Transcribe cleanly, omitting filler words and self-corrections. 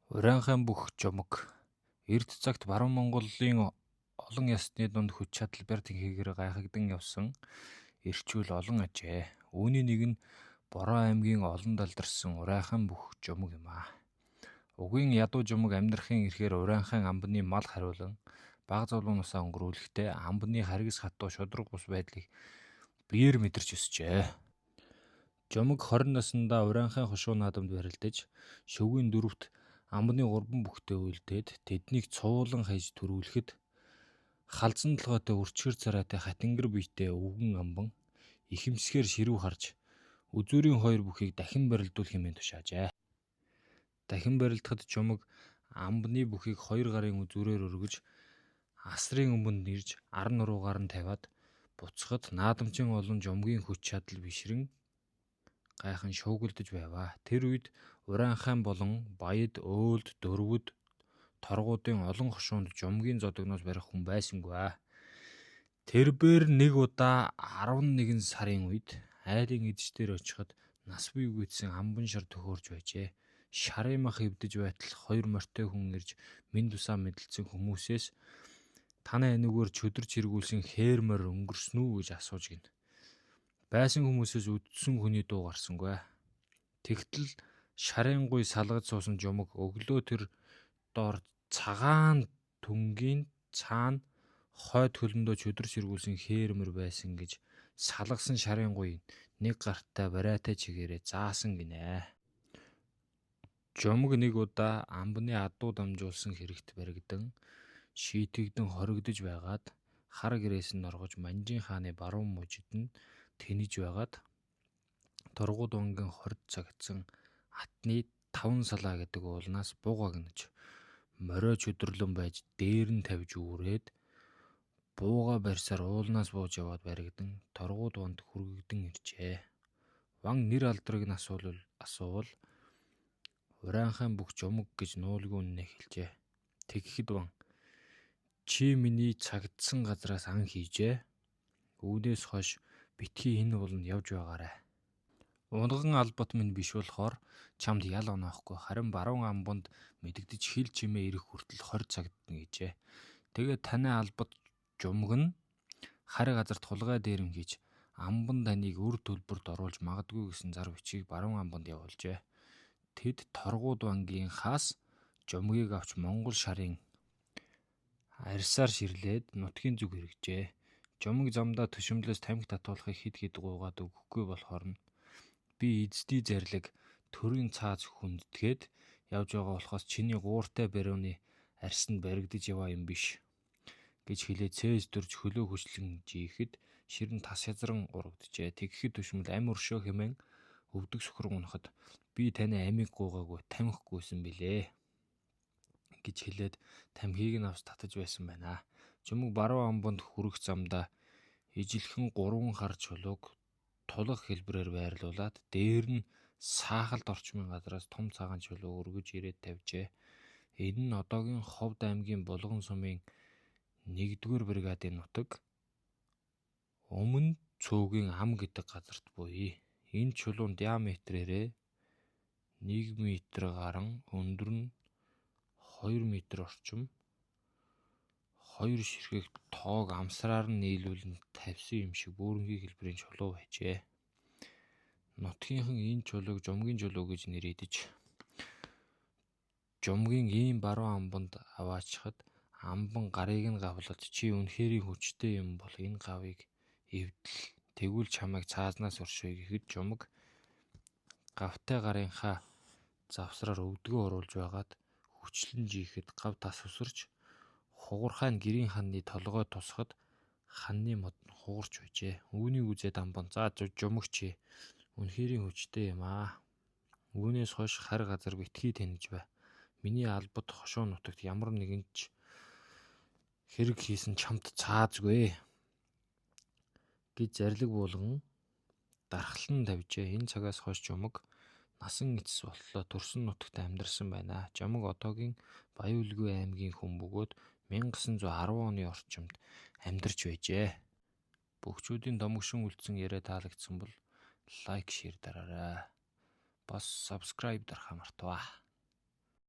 Урайнхайн бүх Жомог эрд цагт баруун Монголын олон ястны дунд хүч чадал бэртэнхийгээр гайхагдан явсан эрчүүл олон ажээ. Үүний нэг нь Бороо аймгийн олон далдарсан Урайхан бүх Жомог юм аа. Угийн ядуу Жомог амьдрахын эрхээр Урайнхайн амбаны мал хариулан бага зовлонуусаа өнгөрүүлэхдээ амбаны харгас хатуу шударга бус байдлыг биеэр мэдэрч өсжээ. Жомог 20 насндаа Урайнхайн хошуу наадамд барилдаж, шөвгийн дөрөвт амбаны гурван бүхтэй үлдээд тэднийг цуулан хаяж түрүүлэхэд халзан толгойтой үрчгэр царайтай хатингар биетэй өвгөн амбан ихэмсгээр ширүү харж үзүүрийн хоёр бүхийг дахин барилдуул хэмээн тушаажээ. Дахин барилдахад Жомог амбаны бүхийг хоёр гарын үзүүрээр өргөж асрын өмнө ирж ар нуруугаар нь тавиад буцахад наадамчин олон Жомогийн хүч чадал бишрэн гайхан шуугилдаж байваа. Тэр үед Урайнхайн болон Баяд, Өөлд, Дөрвөд, Торгуудын олон хошуунд Жомогийн зодогноос барих хүн байсангүй. Тэрбээр нэг удаа 11 сарын үед айлын эдэж дээр очиход нас бий гүйцсэн амбан шар төхөөрж байжээ. Шарын мах эвдэж байтал хоёр морьтой хүн ирж мэнд тусаа мэдлэцэн хүмүүсээс танай энүүгээр чөдөрч эргүүлсэн хээр морь өнгөрсөн үү гэж асууж гэнэ. Байсан хүмүүсээс үдсэн хүний дуу гарсангүй. Тэгтэл шарын гуй салгаж суусан Жомог өглөө тэр доор цагаан түнгийн цаана хойд хөлөндөө чөдөрч эргүүлсэн хээр морь байсан гэж салгасан шарын гуй нэг гартаа бариатай чигээрээ заасан гэнэ. Жомог нэг удаа амбаны адуу дамжуулсан хэрэгт баригдан шийтгэгдэн хоригдож байгаад хар гэрээс нь оргож Манжин хааны баруун мужид нь тэнэж байгаад Торгууд вангийн хорьд цагдсан атны Таван салаа гэдэг уулнаас буг агнаж морио чөдөрлөн байж дээр нь тавьж үүрээд буугаа барьсаар уулнаас бууж яваад баригдан Торгууд ванд хүргэгдэн иржээ. Ван нэр алдрыг нь асуувал Урайнхайн бүх Жомог гэж нуулгүй үнэнээ хэлжээ. Тэгэхэд ван чи миний цагдсан газраас ан хийжээ. Үүнээс хойш битгий энэ ууланд явж байгаарай. Унган албат минь биш болохоор чамд ял оноохгүй, харин баруун амбанд мэдэгдэж хил чимээ ирэх хүртэл 20 цагдана гэжээ. Тэгээд танай албат Жомог нь харь газарт хулгай дээрэм хийж амбан таныг үр төлбөрт оруулж магадгүй гэсэн зар бичгийг баруун амбанд явуулжээ. Тэд Торгууд вангийн хаас Жомгийг авч Монгол шарын арьсаар ширлээд нутгийн зүг эргэжээ. Жомог замдаа төшөмлөөс тамхи татуулахыг хэд хэд гуйгаад өгөхгүй болохоор нь би эздийн зарлиг төрийн цааз хүндэтгээд явж байгаа болохоос чиний гууртай бариуны арьсанд баригдаж яваа юм биш гэж хэлээд цээж дүрж хөлөө хүчлэн жийхэд шир нь тас язран урагджээ. Тэгэхэд төшмөл амь өршөө хэмээн өвдөг сөхрөн унахад би таны амийг гуйгаагүй тамхи гуйсан билээ гэж хэлээд тамхиг нь авч татаж байсан байна. Жомог баруун амбанд хүрэх замдаа ижилхэн гурван хар чулууг тулах хэлбэрээр байрлуулад дээр нь саахалд орчмын газраас том цагаан чулуу өргөж ирээд тавьжээ. Энэ нь одоогийн Ховд аймгийн Булган сумын 1-р бригадын нутаг Өмнө Цөөгийн ам гэдэг газарт буй. Энэ чулуу нь диаметрээрээ 1 метр гаран өндөр нь 2 метр орчим хоёр ширхэг тоог амсраар нь нийлүүлэн тавьсан юм шиг бөөрөнхий хэлбэрийн чулуу байжээ. Нутгийнхан энэ чулууг Жомгийн чулуу гэж нэрийдэж Жомгийн ийм баруун амбанд аваачихад амбан гарыг нь гавлаж чи үнэхээрийн хүчтэй юм бол энэ гавыг эвдэл тэгвэл чамайг цаазнаас өршөөе гэхэд Жомог гавтай гарынхаа завсраар өвдгөө оруулж байгаад хүчлэн жийхэд гав тас өсөрч хугархай нь гэрийн ханны толгой тусахад ханны мод нь хугарч байжээ. Үүнийг үзээд амбан за Жомог чи үнэхээрийн хүчтэй юм аа. Үүнээс хойш харь газар битгий тэнэж бай. Миний албад хошуу нутагт ямар нэгэн ч хэрэг хийсэн чамд цаазгүй гэж зарлиг буулган дархлан тавьжээ. Энэ цагаас хойш Жомог насан эцэс болтлоо төрсөн нутагт амьдарсан байна. Жомог одоогийн Баян-Үлгий аймгийн хүн бөгөөд 1910 оны орчимд амьдарч байжээ. Бөхчүүдийн домогшин үлдсэн яриа таалагдсан бол лайк, share дараарай. Бас subscribe дарахаа мартаваа.